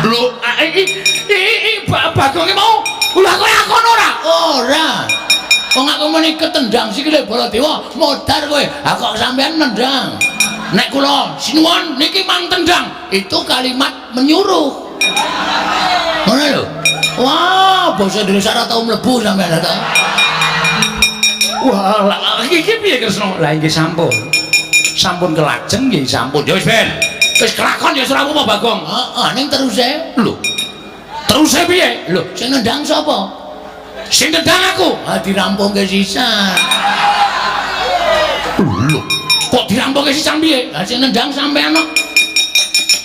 Lho, iki iki Bagong mau lha kowe akon ora? Ora. Wong aku muni ketendang sikile Baladewa, modar kowe. Ha kok sampean nendang. Nek kula sinuwun niki mang tendang, itu kalimat menyuruh. Ngono lho. Wah, basa Indonesia ora tau mlebu sampean ta. Wah, lah iki piye Kresna? Lah nggih sampun. Sampun kelajeng nggih sampun. Ya wis ben. Wis kelakon ya ora apa-apa Bagong. Heeh, ning teruse. Lho. Teruse piye? Lho, sing nendang sapa? Sing nendang aku. Ha dirampungke sisan. Lho, kok dirampungke sisan piye? Lah sing nendang sampean kok.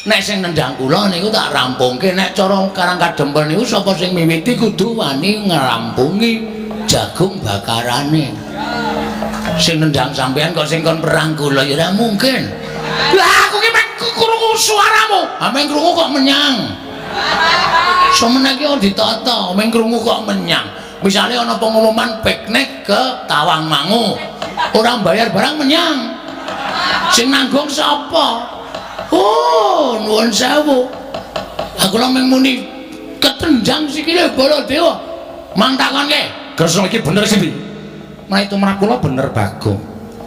Nek sing nendang kula niku tak rampungke. Nek cara Karang Kadempel niku sapa sing miwiti kudu wani ngrampungi jagung bakarane. Sing nendang sampean kok sing kon perang kula ya ora mungkin. Lah aku ki mek krungu suaramu. Ha meng krungu kok menyang. Semene iki ditata, meng krungu kok menyang. Misale ana pengumuman piknik ke Tawangmangu. Ora bayar barang menyang. Sing nanggung sapa? Oh, nuwun sewu. Aku lha meng muni ketendang sikile Baladewa. Mang takonke, Kresna iki bener sih, Bi? Menawi tumrap kula bener Bagong.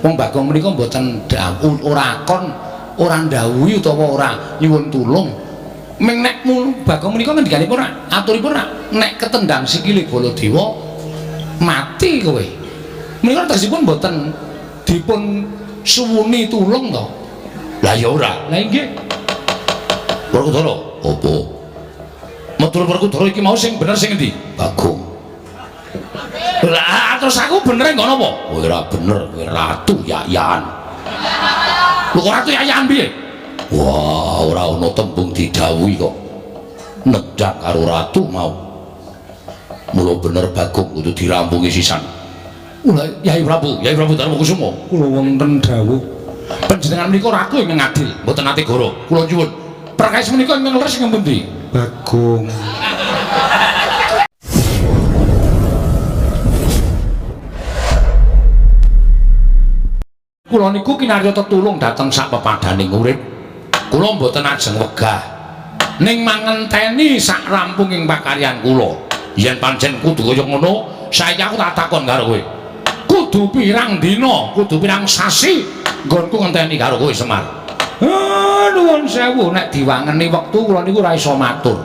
Wong Bagong menika mboten dawuh ora kon, ora ndhawuhi utawa ora nyuwun tulung. Ming nek Bagong menika ngendikanipun rak, aturipun rak, nek ketendang sikile Baladewa mati kowe. Menika tegesipun mboten dipun suwuni tulung to. Lah ya ora. Lah nggih. Werkudara, apa? Metur Werkudara iki mau sing bener sing endi? Bagong. Lah terus aku bener nggo napa? Kowe ora bener, kowe ratu yayan. Lho kok ratu yayan piye? Wah, ora ana tembung didhawuhi kok. Nendang karo ratu mau. Mula bener Bagong kudu dirampungi sisan. Lah Yai Prabu, Yai Prabu Darmakusuma, kula wonten dawuh. Panjenengan menika ratu ingkang adil, mboten nate goro. Kula nyuwun. Perkawis menika ingkang leres ingkang pundi? Bagong. Kula niku kinarya tetulung dhateng sak pepadaning urip. Kula mboten ajeng wegah. Ning mangenteni sak rampunging pakaryan kula. Yen pancen kudu kaya ngono, saiki aku tak takon karo kowe. Kudu pirang dina, kudu pirang sasi nggonku ngenteni karo kowe Semar. Nuwun sewu nek diwangeni wektu kula niku ora iso matur.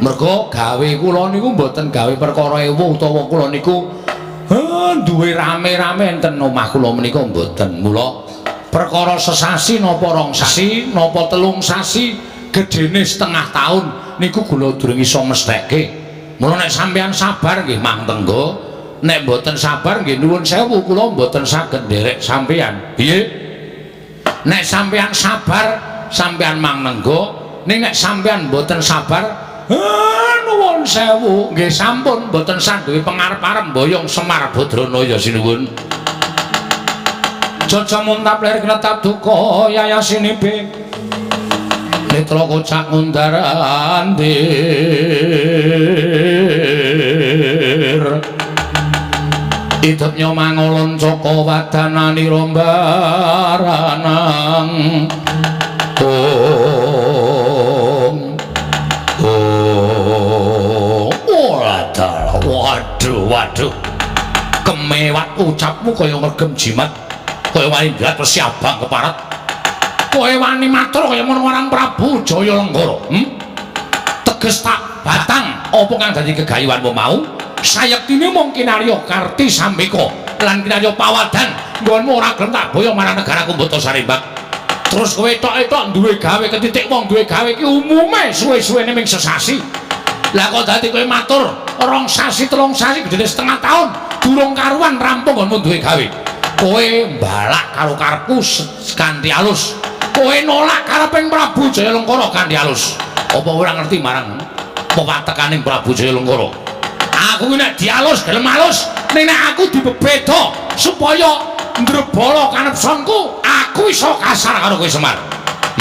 Merga gawe kula niku mboten gawe perkara ewuh utawa kula niku duwe rame-rame enten omah kula menika mboten. Mula perkara sesasi napa rong sasi, napa telung sasi, gedene setengah tahun niku kula durung iso mestheke. Mula nek sampeyan sabar nggih mang tenggo, nek mboten sabar nggih nuwun sewu kula mboten saged nderek sampeyan. Piye? Nek sampeyan sabar, sampeyan mang nenggo, ning nek sampeyan mboten sabar, nuwun sewu nggih sampun mboten sanduwe pengarep-arep mboyong Semar Badranaya sinuwun. Jaja muntap lir kretap duka yayasinibe. Netra kocak ngundar andir. Idep nyomangolon caka wadanani rombaranang. Ong. Oh, wadah, waduh, waduh. Kemewat ucapmu kaya ngregem jimat, kaya wani ndrat wesi abang keparat. Kowe wani matur kaya ngono marang Prabu Jaya Lenggara, Teges tak batang apa kang dadi gegayuhanmu mau? Sayektine mung kinarya Karti Sambeka lan kinarya Pawadan nggonmu ora gelem tak boyong marang negaraku Mbata Sarimbak. Terus kowe tok-etok duwe gawe ketitik wong duwe gawe iki umume suwe-suwene ming sesasi. Lah kok dadi kowe matur rong sasi telung sasi gedene setengah tahun durung karuan rampung nggonmu duwe gawe. Kowe mbalak karo karepku kanthi alus. Kowe nolak kareping Prabu Jaya Lengkara kanthi alus. Apa ora ngerti marang pewatekaning Prabu Jaya Lengkara? Aku ki nek dialus gelem alus, ning nek aku dibebeda supaya ndrebala kanepsonku, aku iso kasar karo kowe Semar.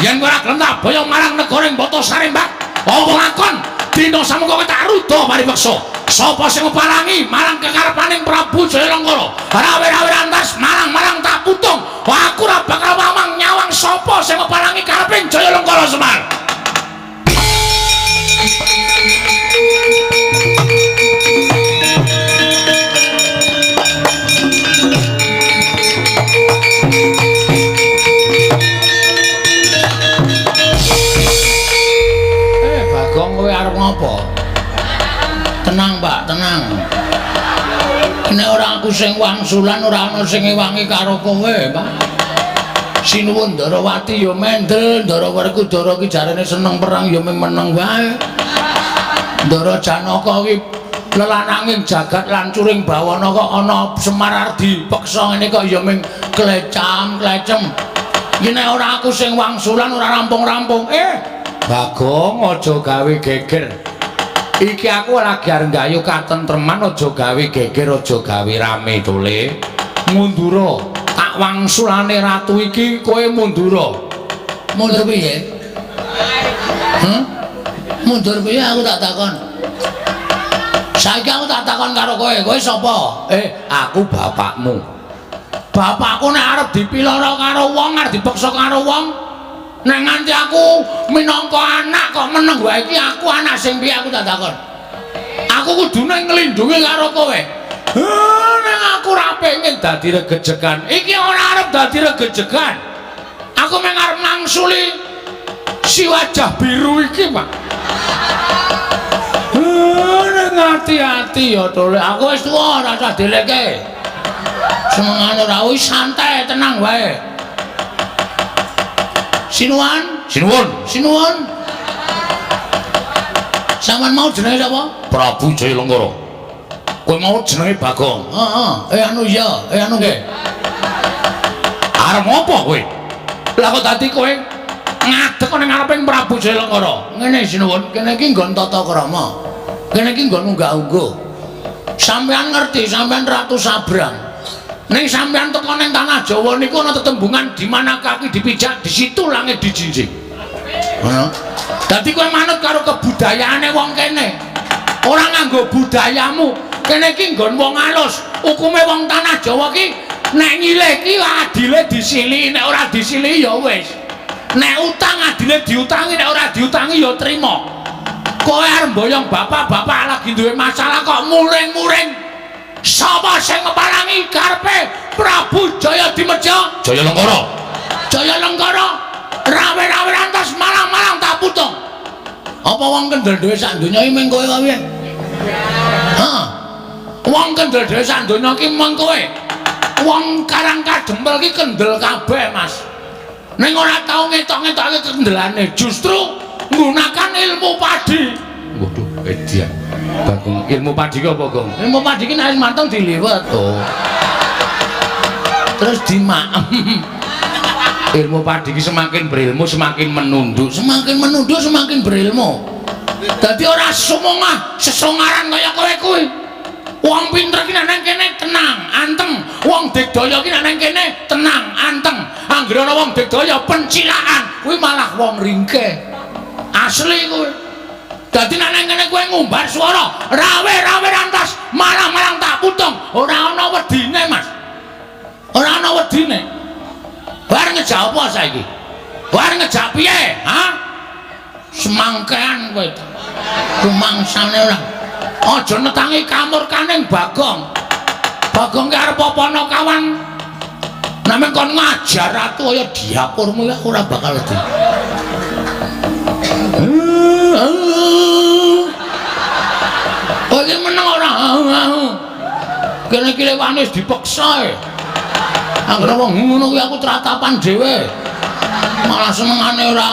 Yen kowe ora gelem tak boyong marang negara ing Mbata Sarimbak, apa lakon dina samengko kowe tak ruda paripeksa. Sapa sing ngeparangi marang kekarepaning Prabu Jayalengkara? Rawe-rawe rantas marang-marang tak putung. Aku ora bakal wawang nyawang sapa sing ngeparangi kareping Jayalengkara Semar. Bagong kowe arep ngopo? Tenang, Pak, tenang. Nek ora aku sing wangsulan ora ana sing ngewangi karo kowe, Pak. Sinuwun Ndarawati ya mendel, Ndara Werkudara ki jarene seneng perang ya meneng wae. Ndara Janaka ki lelananging jagat lancuring bawana kok ana Semar arep dipeksa ngene kok ya ming klecam-klecem. Iki nek ora aku sing wangsulan ora rampung-rampung. Bagong aja gawe geger. Iki aku lagi arep nggayuh katentreman, aja gawe geger, aja gawe rame tole. Mundura, tak wangsulane ratu iki kowe mundura. Mundur piye? Mundur piye aku tak takon. Saiki aku tak takon karo kowe, kowe sapa? Aku bapakmu. Bapakku nek arep dipiloro karo wong, arep dipeksa karo wong, nek nganti aku minangka anak kok meneng wae iki aku anak sing piye aku tak takon. Aku kudune nglindungi karo kowe. Nek aku ora pengen dadi regejegan. Iki ora arep dadi regejegan. Aku mung arep mangsuli si wajah biru iki, Pak. Nek ati-ati ya tole. Aku wis tuwa ora usah dileke. Senengane ora wis santai, tenang wae. Sinuwun, sinuwun, sinuwun. Sampeyan mau jenenge sapa? Prabu Jayalengkara. Kowe mau jenenge Bagong. Heeh. Anu iya, anu nggih. Arep ngopo kowe? Lah kok dadi kowe ngadeg ning ngareping Prabu Jayalengkara. Ngene sinuwun, kene iki nggon tata krama. Kene iki nggon unggah-ungguh. Sampeyan ngerti, sampeyan Ratu Sabrang. Ning sampeyan teko ning tanah Jawa niku ana tetembungan di mana kaki dipijak, di situ langit dijinjing. Ngono. Dadi kowe manut karo kebudayaane wong kene. Ora nganggo budayamu. Kene iki nggon wong alus. Hukume wong tanah Jawa ki nek nyilih ki adile disilihi, nek ora disilihi ya wis. Nek utang adile diutangi, nek ora diutangi ya trima. Kowe arep mboyong bapak-bapak lagi duwe masalah kok muring-muring. Sapa sing ngeparangi karepe Prabu Jaya Dimeja? Jayalengkara. Jayalengkara rawe-rawe rantas malang-malang tak putung. Apa wong kendel dhewe sak donya iki mung kowe wae? Heeh. Wong kendel dhewe sak donya iki mung kowe. Wong Karang Kadempel iki kendel kabeh, Mas. Ning ora tau ngetok-ngetokke kendelane, justru nggunakan ilmu padi. Waduh, edian. Bagong, ilmu padi ki apa, Gong? Ilmu padi ki nek wis mateng diliwet. Oh. Terus dimaem. Ilmu padi ki semakin berilmu semakin menunduk, semakin menunduk semakin berilmu. Dadi ora sumongah sesongaran kaya kowe kuwi. Wong pinter ki nek nang kene tenang, anteng. Wong digdaya ki nek nang kene tenang, anteng. Anggere ana wong digdaya pencilaan, kuwi malah wong ringkeh. Asli kuwi. Dadi nek nang kene kowe ngumbar swara, rawe-rawe rantas, malang-malang tak putung, ora ana wedine, Mas. Ora ana wedine. Bar ngejak apa saiki? Bar ngejak piye? Ha? Semangkean kowe. Rumangsane ora. Aja netangi kamurkaning Bagong. Bagong ki arep apa ana kawan? Namung kon ngajar ratu kaya diapurmu ya ora bakal wedi. Oh iki meneng ora? Kene iki lewane wis dipeksa e. Anggere wong ngono kuwi aku tratapan dhewe. Malah senengane ora.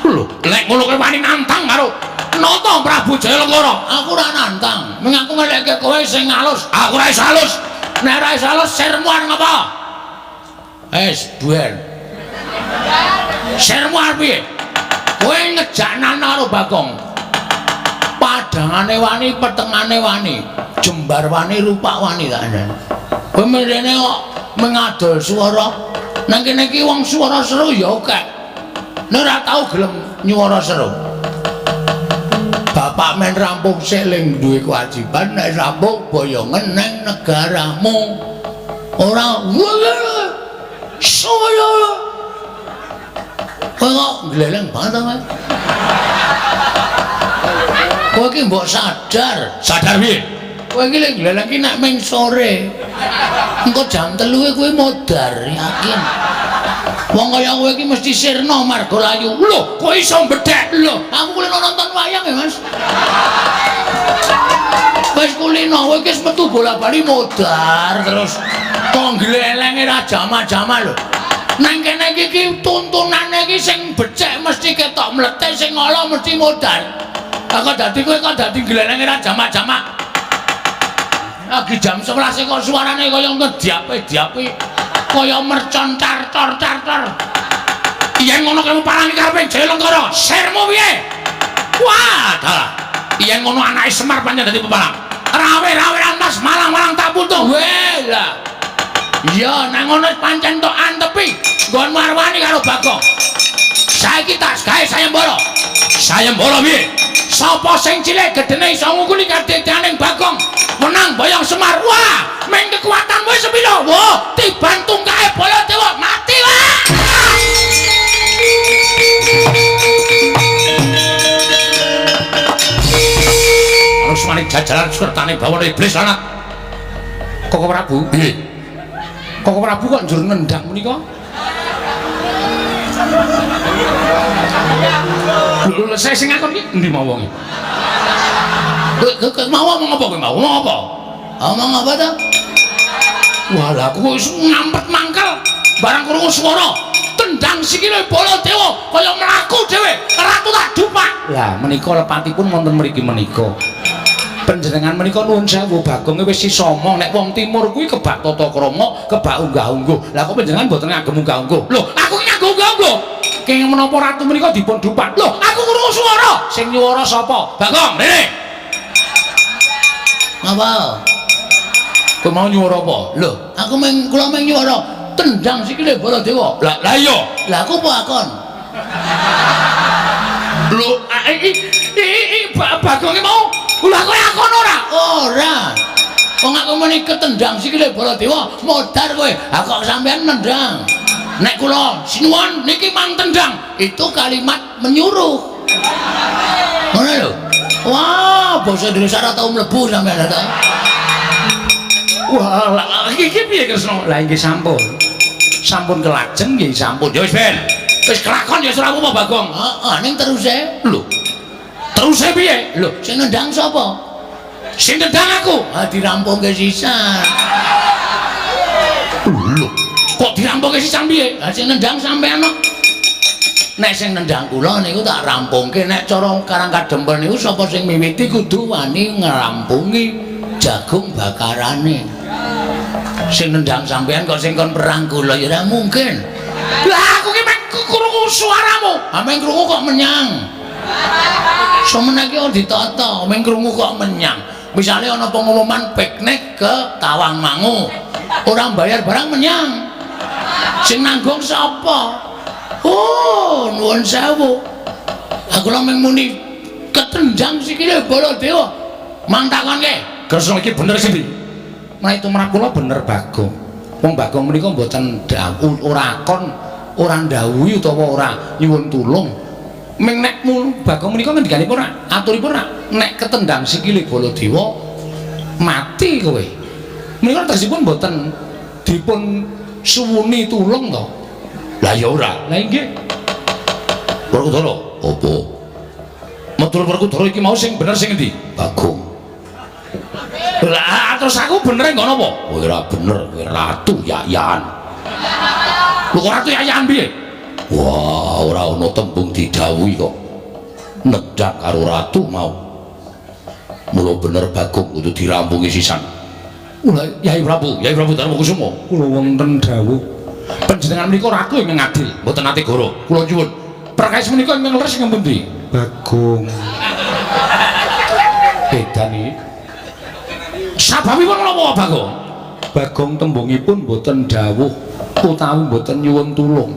Lho, lek ngono kowe wani nantang karo Nata Prabu Jayalengkara. Aku ora nantang. Ming aku ngelekke kowe sing alus. Aku ora iso alus. Nek ora iso alus sirmu arep ngapa? Wis, buer. Sirmu arep piye? Kowe ngejak nana karo Bagong. Padangane wani, petengane wani, jembar wani, rupak wani tak andhani. Kowe mrene kok mengadol swara. Nang kene iki wong swara seru ya akeh. Nek ora tau gelem nyuwara seru. Bapak men rampung sik ling duwe kewajiban nek rampung boyongen nang negaramu. Ora saya. Kowe kok gleleng banget ta, Mas? Kowe iki mbok sadar. Sadar piye? Kowe iki lek gleleng iki nek ming sore. Engko jam 3 kowe modar, yakin. Wong kaya kowe iki mesti sirna marga layu. Lho, kok iso mbedhek? Lho, aku kulino nonton wayang ya, Mas. Wis kulino, kowe iki wis metu bola-bali modar terus. Kok glelenge ra jama-jama lho. Nang kene iki tuntunane iki sing becik mesti ketok mlete, sing ala mesti modar. Kok dadi kowe kok dadi glelenge ra jama-jama. Lagi jam 11 kok suarane kaya ngediape-diape. Kaya mercon tar-tor-tar-tor. Yen ngono kamu parangi karepe Jaya Lengkara, sirmu piye? Wah, dalah. Yen ngono anake Semar pancen dadi pepalang. Rawe-rawe rantas malang-malang tak putung. Weh lah. Iya, nang ngono pancen tok antepi nggon marwani karo Bagong. Saiki tak gawe sayembara. Sayembara piye? Sapa sing cilik gedene iso ngungkuli kadedyaning Bagong? Menang boyong Semar. Wah, meng kekuatanmu wis sepiro? Wah, tiban tungkae Baladewa mati wah. Harus manik jajaran sertane bawana iblis lanat. Koko Prabu, piye? Koko Prabu kok njur nendang menika? Lho, saya sing ngakon iki endi mau wonge? Kowe mau omong apa kowe mau? Omong apa? Omong apa ta? Wah, lah aku wis ngampet mangkel barang krungu swara tendang sikile Baladewa kaya mlaku dhewe, ratu tak dupak. Lah menika lepatipun wonten mriki menika. Panjenengan menika nuwun sewu, Bagong wis sisa omong nek wong timur kuwi kebak tata krama, kebak unggah-ungguh. Lah kok panjenengan mboten ngagem unggah-ungguh? Lho, aku ki nganggo unggah-ungguh. Kenging menapa ratu menika dipun dupak? Lho, aku krungu swara. Sing nyuwara sapa? Bagong, rene. Ngapa? Kowe mau nyuwara apa? Lho, aku meng kula meng nyuwara tendang sikile Baladewa. Lah, lah iya. Lah aku apa akon? Lho, iki Bagonge mau. Lha kowe akon ora? Ora. Wong aku muni ketendang sikile Baladewa, modar kowe. Ha kok sampean nendang? Nek kula sinuwun niki mang tendang, itu kalimat menyuruh. Ngono lho. Wah, basa Indonesia ora tau mlebu sampean ta. Wah, lah iki piye Kresna? Lah nggih sampun. Sampun kelajeng nggih sampun. Ya wis ben. Wis kelakon ya ora apa-apa Bagong. Heeh, ning teruse. Lho. Teruse piye? Lho, sing nendang sapa? Sing nendang aku. Ha dirampungke sisan. Lho, kok dirampungke sisan piye? Lah sing nendang sampean kok. Nek sing nendang kula niku tak rampungke. Nek cara Karang Kadempel niku sapa sing miwiti kudu wani ngrampungi jagung bakarane. Sing nendang sampean kok sing kon perang kula ya ora mungkin. Lah aku ki mek krungu suaramu. Ha meng krungu kok menyang. Semene iki ditata, meng krungu kok menyang. Misale ana pengumuman piknik ke Tawangmangu. Ora bayar barang menyang. Sing nanggung sapa? Oh, nuwun sewu. Aku lha mung muni ketendang sikile Baladewa. Mang takonke, Kresna iki bener sing ndi? Menawi tumrap kula bener Bagong. Wong Bagong menika mboten dawuh ora akon, ora ndhawuhi utawa ora nyuwun tulung. Ming nek Bagong menika ngendikanipun aturipun nek ketendang sikile Baladewa mati kowe. Menika tegesipun mboten dipun suwuni tulung to. Lah ya ora. Lah nggih. Werkudara, apa? Meturut Werkudara iki mau sing bener sing endi? Bagong. Lah terus aku bener nggon apa? Kowe ora bener, kowe ratu yayan. Lho kok ratu yayan piye? Wah, ora ana tembung didhawuhi kok. Nendang karo ratu mau. Mula bener Bagong kudu dirampungi sisan. Lah Yai Prabu, Yai Prabu Darmakusuma, kula wonten dawuh. Panjenengan menika ratu ingkang adil, mboten nate goro. Kula nyuwun. Perkawis menika ingkang leres ingkang pundi? Bagong. Edan iki. Sababipun menapa Bagong? Bagong tembungipun mboten dawuh utawi mboten nyuwun tulung.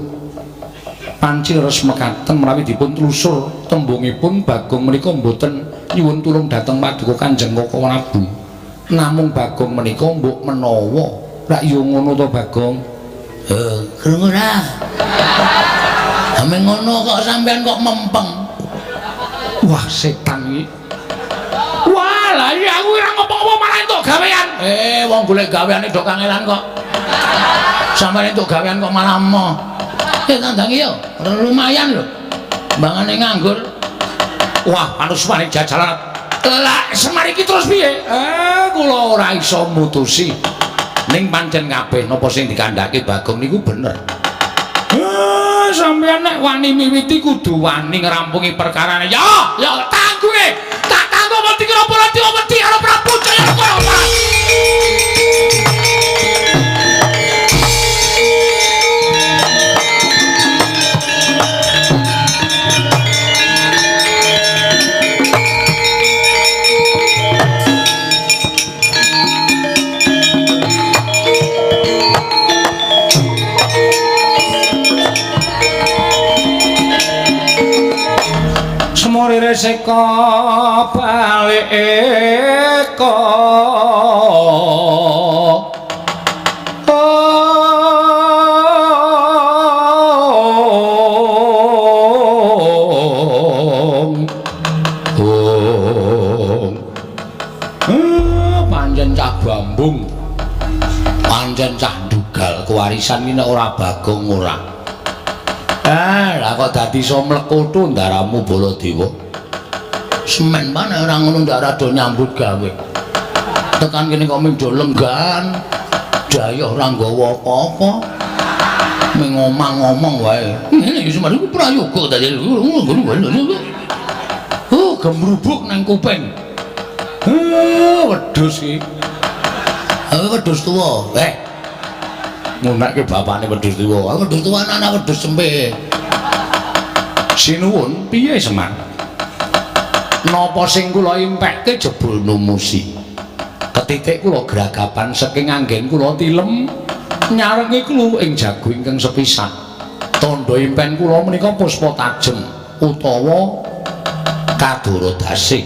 Panci leres mekaten menawi dipun tlusur tembungipun Bagong menika mboten nyuwun tulung dhateng Paduka Kanjeng Koko Prabu. Namung Bagong menika mbok menawa rak yo ngono to Bagong. Krungu ra? Ame ngono kok sampean kok mempeng. Wah, setan iki. Wah, lah iya aku ora ngopo-ngopo malah entuk gawean. Wong golek gaweane do kangelan kok. Sampeyan entuk gawean kok malah emoh. Tandangi yo, lumayan lho. Mbangane nganggur. Wah, panusmane jajalan. Lah, Semar iki terus piye? Kula ora iso mutusi. Ning pancen kabeh napa sing dikandhake Bagong niku bener. Sampeyan nek wani miwiti kudu wani ngrampungi perkarane. Ya, ya tanggunge. Tak tanggung wedi karo Baladewa wedi karo Prabu Jayalengkara. Semurire seka balik eka pancen cah bambung, pancen cah dugal kewarisan iki nek ora Bagong ora. Lah kok dadi iso mlekutu ndaramu Baladewa. Semen mana ora ngono ndak rada nyambut gawe. Tekan kene kok mung do lenggan, dayoh ora nggawa apa-apa. Mung ngomong-ngomong wae. Ngene iki Semar iku prayoga dadi. Gemrubuk nang kuping. Wedhus iki. Wedhus tuwa. Ngunekke bapakne wedhus tuwa. Wedhus tuwa anak wedhus cempe. Sinuwun, piye Semar? Napa sing kula impekke jebul numusi. Ketitik kula gragapan saking anggen kula tilem nyarengi kula ing jago ingkang sepisan. Tandha impen kula menika puspa tajem utawa kadara dasih.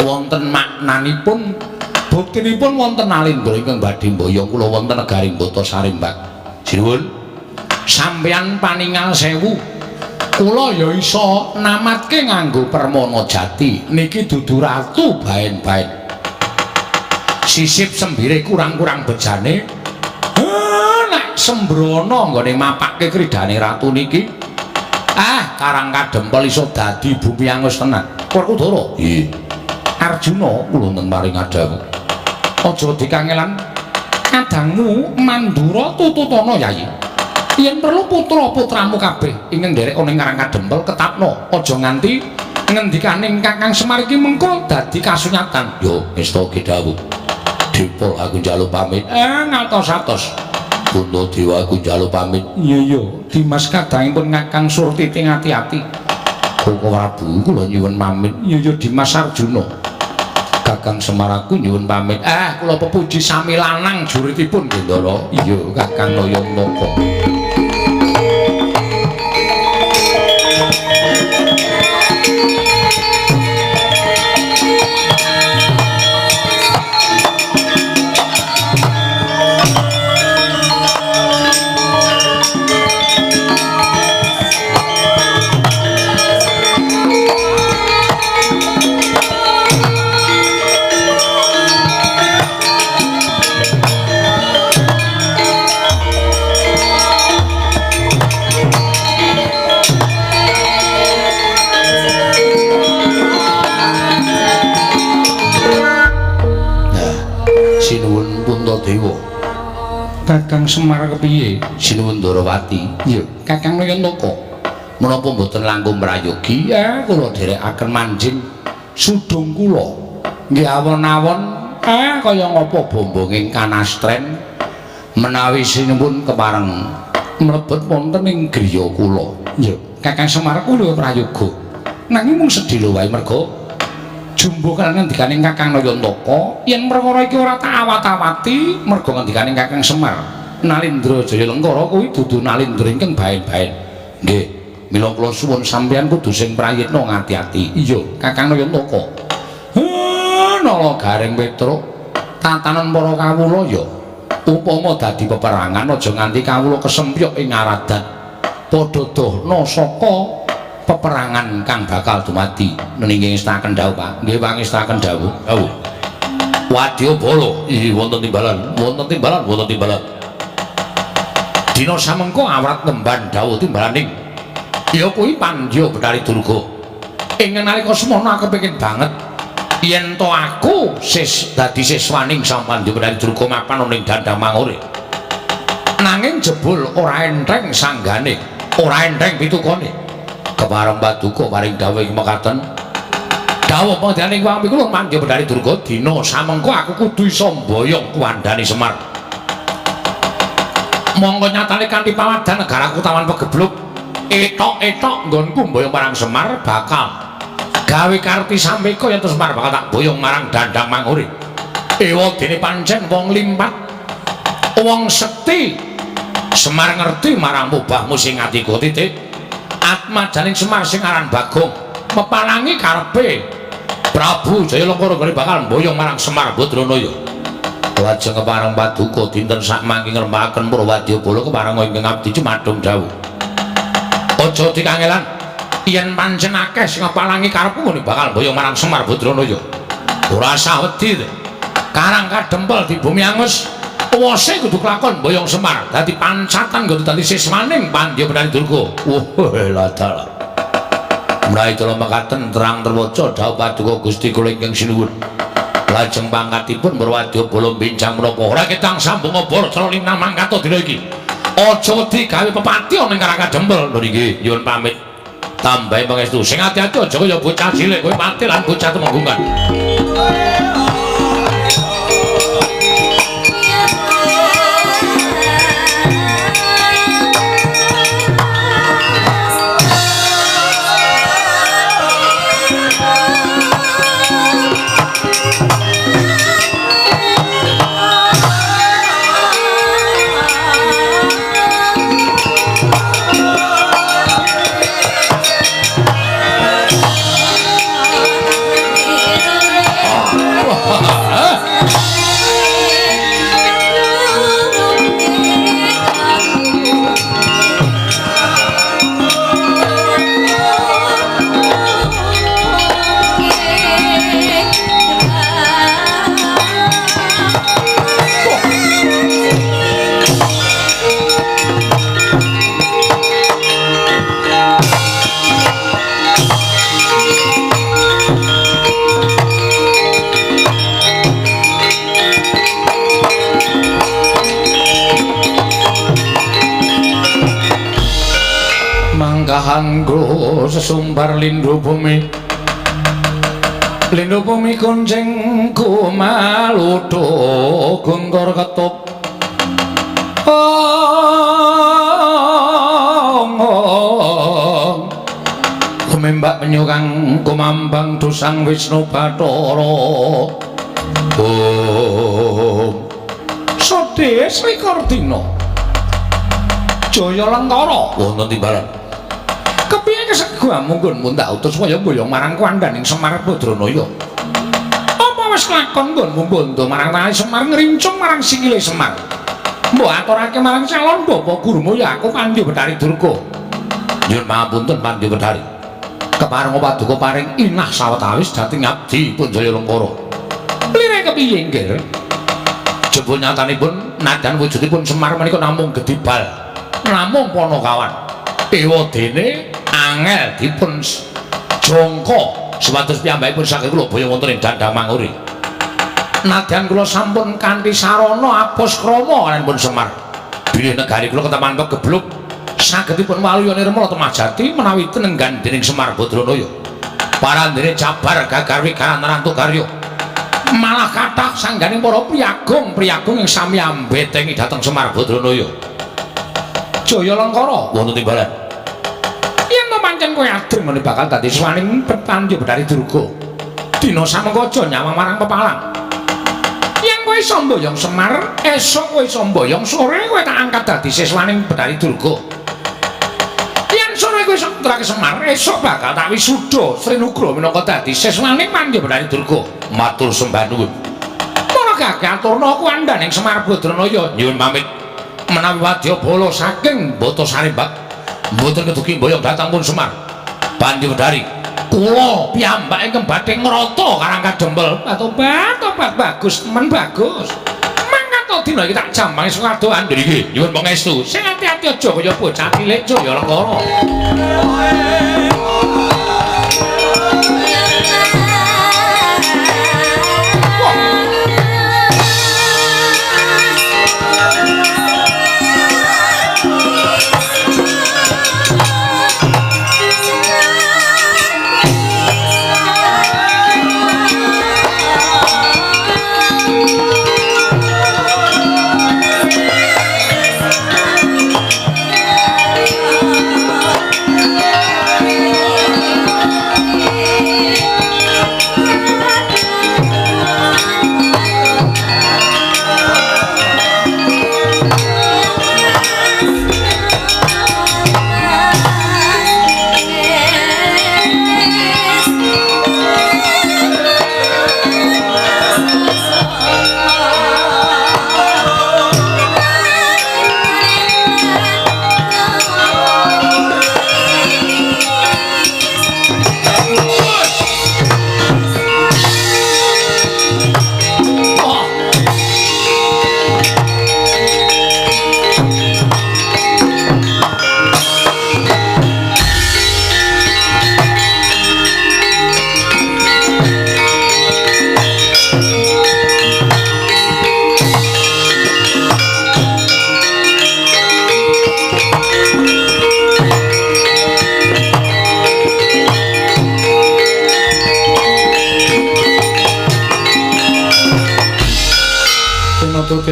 Wonten maknanipun, buktinipun wonten Nalindra ingkang badhe mboyong kula wonten negari Bata Sarimbak. Sinuwun, sampeyan paningal sewu. Kula ya iso namatke nganggo permana jati. Niki dudu ratu baen-baen. Sisip sembire kurang-kurang bejane. Nek sembrono nggone mapake kridane ratu niki. Karang Kadempel iso dadi bumi angus tenan. Werkudara. Nggih. Arjuna kula wonten paring adawu. Aja dikangelan kadangmu Mandura tututana Yayi. Yen perlu putra-putramu kabeh ingkang nderek ana ing Karang Kadempel ketapno, aja nganti ngendikaning Kakang Semar iki mengko dadi kasunyatan. Yo ngestake dawuh. Dipol aku njaluk pamit. Ngatos-atos. Puntadewa aku njaluk pamit. Iya iya, Dimas kadangipun Kakang Surtiti ati-ati. Koko Prabu kula nyuwun pamit. Iya iya Dimas Arjuna. Kakang Semar aku nyuwun pamit. Kula pepuji sami lanang juritipun Gendara. Iya Kakang Nayantaka. Puntadewa. Kakang Semar kepiye? Sinuwun Ndarawati. Iya, Kakang Nayantaka. Menapa mboten langkung prayogi? Kula dherekaken manjing sudung kula. Nggih awon-awon kaya ngapa bombonging kanastren menawi sinuwun kepareng mlebet wonten ing griya kula. Iya, Kakang Semar kula prayoga. Nanging mung sedhela wae merga jumbo kalian ngendikaning Kakang Nayantaka yen perkara iki ora tak awat-awati merga ngendikaning Kakang Semar Nalindra Jayalengkara kuwi dudu Nalindra ingkang baen-baen. Nggih, Mila kula suwun sampeyan kudu sing prayitna ngati-ati. Iya, Kakang Nayantaka. Nala Gareng Petruk, tatanan para kawula ya upama dadi peperangan aja nganti kawula kesempyok ing aradan. Padha dohna saka peperangan kang bakal dumadi. Ninging ngestaken dawuh, Pak. Nggih, pangestaken dawuh. Dawuh. Wadyabala, ih wonten timbalan, wonten timbalan, wonten timbalan. Dina samengko awrat ngemban dawuh timbalaning ya kuwi Pandya Bathari Durga. Ing nalika semono aku kepengin banget yen to aku dadi siswaning Sang Pandya Bathari Durga mapan ning Dandang Mangure. Nanging jebul ora entheng sanggane, ora entheng pitukane. Kepareng paduka paring dawuh ing mekaten. Dawuh panjenengan wong pikul Pandya Bathari Durga dina samengko aku kudu iso mboyong kuwandane Semar. Mongko nyatane kanthi pawadhan negaraku tawan pegebluk etok-etok nggonku mboyong marang Semar bakal gawe karti sameka yen Semar bakal tak boyong marang Dandang Mangure. Ewa dene pancen wong limpat, wong sekti. Semar ngerti marang mubahmu sing atiku titik. Atmajaning Semar sing aran Bagong mepalangi karepe Prabu Jayalengkara nggone bakal mboyong marang Semar Badranaya. Lajeng kepareng paduka dinten sakmangke ngrembakaken para wadyabala kepareng ingkang abdi jumadung dawuh. Aja dikangelan yen pancen akeh sing ngepalangi karepku nggone bakal mboyong marang Semar Badranaya. Ora usah wedi. Karang kadempel di bumi angus, wose kudu kelakon mboyong Semar dadi pancatan nggo dadi siswaning Pandya Bathari Durga. Wah, ladalah. Menawi kula mekaten terang terwaca dawuh paduka Gusti kula ingkang sinuwun. Lajeng pangkatipun Prawadyabala bincang menapa ora ketang sambung obor cara linang mangkata dina iki. Aja wedi gawe pepati ana ing Karang Kadempel. Lho nggih, nyuwun pamit. Tambahi pangestu. Sing ati-ati aja kaya bocah cilik kowe mati lan bocah temenggungan. Mangkahanggo sesumbar lindu bumi, lindu bumi kuncing kumaludo gungkur ketup. Ong kumembak penyukang kumambang dusang Wisnu Bathara. Om Sodhe selikur dina Jaya Lengkara wonten timbalan. Kepiye keseguhamu nggonmu tak utus kaya mboyong marang kandhaning Semar Badranaya? Apa wis kelakon nggonmu bondo marang tali Semar ngrincung marang sikile Semar? Mbok aturake marang calon bapa gurumu ya aku Pandya Bathari Durga. Nyuwun pangapunten Pandya Bathari. Kepareng paduka paring inah sawetawis dhateng abdi pun Jaya Lengkara. Lire kepiye nggih? Jebul nyatanipun nadyan wujudipun Semar menika namung gedibal, namung panakawan. Ewa dene angel dipun jangka supados piyambakipun saged kula boyong wonten ing Dandang Mangure. Nadyan kula sampun kanthi sarana apos krama kaliyan Semar. Bilih negari kula ketepan pegebluk sagedipun waluya nirmala temah jati menawi tenenggan dening Semar Badranaya. Parandene jabar gagar wigaran rantuk karya. Malah kathah sangganing para priyagung-priyagung ing sami ambetengi dhateng Semar Badranaya. Jaya Lengkara wonten timbalan. Yen to pancen kowe adeng ngene bakal dadi swaning Pandya Bathari Durga. Dina samengko aja nyawang marang pepalang. Yen kowe iso mboyong Semar, esuk kowe iso mboyong, sore kowe tak angkat dadi siswaning Bathari Durga. Yen sore kowe iso ngaturake Semar, esuk bakal tak wisuda Sri Nugroho minangka dadi siswaning Mandyabendari Durga. Matur sembah nuwun. Para gagah aturna kuwandhaning Semar Badranaya nyuwun pamit. Menawi wadyabala saking Batasari Mbak mboten kedugi mboyong dhateng pun Semar. Pandyabendari, kula piyambak ingkang badhe ngrata Karang Kadempel. Tobat bagus, men bagus. Mangkat dina iki tak jambangi saka adohan. Nggih, nyuwun pangestu. Sing ati-ati aja kaya bocah cilik Jaya Lengkara.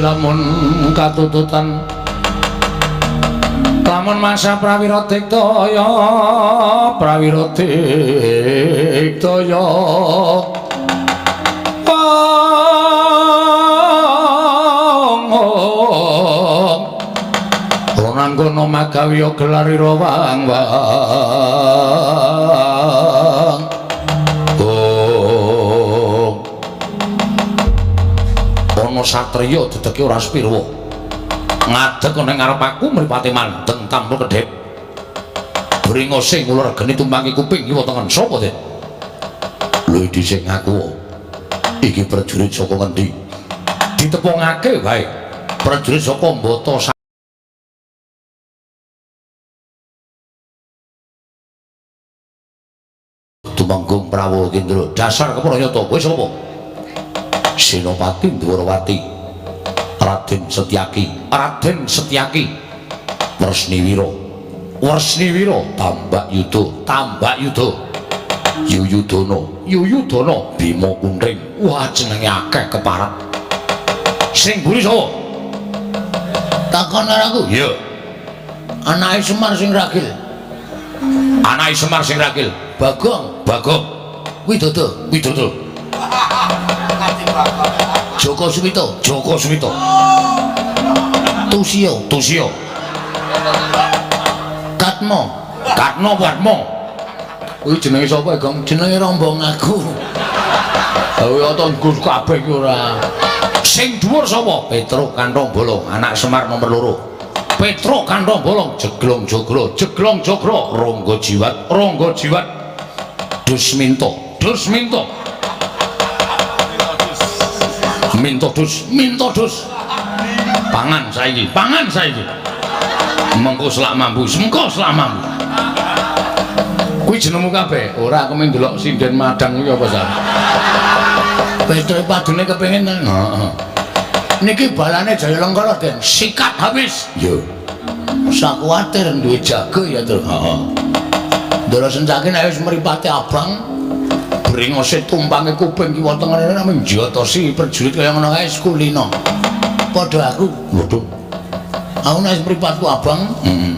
Lamun katututan lamun masa prawira diktaya prawira diktaya ora magawiya gelarira wang wang ana satriya dedeke ora sepirwa ngadeg ana ngarep aku mripate mandeng tanpa kedhep bringose kula regeni tumpangi kuping kiwa tengen sapa Den lho dhisik ngaku iki prajurit saka ngendi ditepungake wae prajurit saka Mbata Tumenggung Prawowo Kendra dasar kepranyata kowe sapa Senopati Ndwarawati Raden Setyaki Raden Setyaki Wresniwira Wresniwira Tambak Yuda Tambak Yuda Yuyudana Yuyudana Bima Kunting wah jenenge akeh keparat sing mburi sapa takon karo aku iya anake Semar sing ragil anake Semar sing ragil Bagong Bagong Widodo Widodo Joko Suwito Joko Suwito Tusio Tusio Katmo Katno Watmo kuwi jenenge sapa Gong jenenge rombong aku lha ya to nggus kabeh iki ora sing dhuwur sapa Petruk Kanthong Bolong anak Semar nomor 2 Petruk Kanthong Bolong Jeglong Jogro Jeglong Jogro Ronggo Jiwat Ronggo Jiwat Dusminto Dusminto Minto dus Minto dus pangan saiki pangan saiki mengko selak mambu mengko selak mambu kuwi jenengmu kabeh ora aku mung ndelok sinden madang kuwi apa sa Petruk padune kepengin heeh niki balane Jaya Lengkara Den sikat habis yo usah kuwatir duwe jago ya Tru heeh ndelok sencake nek wis mripate abang bringose tumpange kuping kiwa tengene namung njotosi prajurit kaya ngono kae kulino padha aku waduh aku nek mripatku abang heeh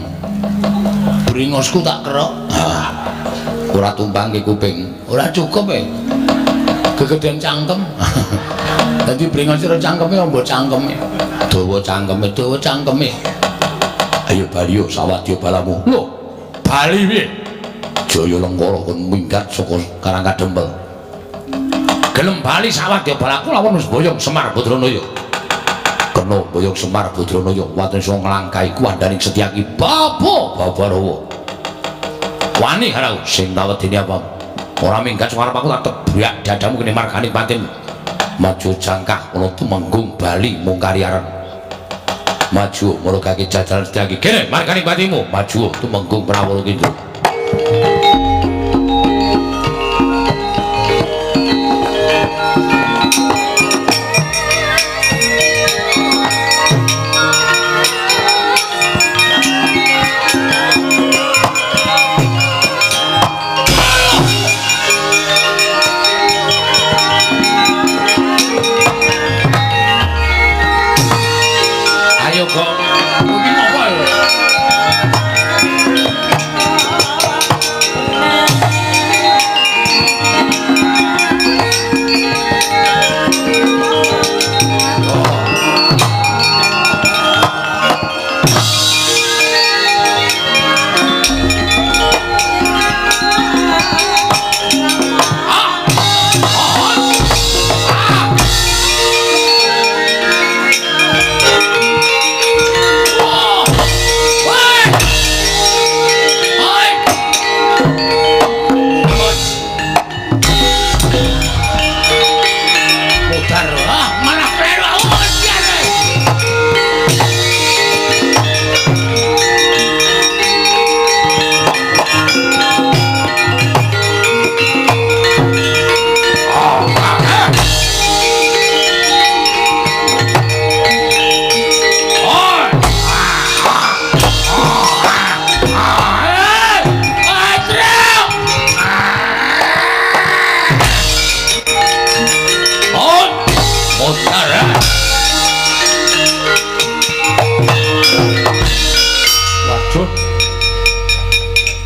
bringosku tak kerok ah ora tumpangke kuping ora cukup e gegedean cangkem dadi bringos ora cangkeme ombo cangkeme dawa cangkeme dawa cangkeme ayo bali yo sawadya balamu lho bali piye Jaya Lengkara kon minggat saka Karang Kadempel. Gelem bali sawadya balaku lawan wis boyong Semar Badranaya. Kena boyong Semar Badranaya waten iso nglangkai kuwandaning Setyaki Bapa Babarawa. Wani karo sing tawedene apa? Ora minggat saka arep aku tak tebrak dadamu kene margane patin. Maju jangkah ana tumenggung bali mung kariaran. Maju murugake jajaran Setyaki. Kene margane patimu. Maju tumenggung Prawala Kendra. Ayo kok. Iki ngopo ya?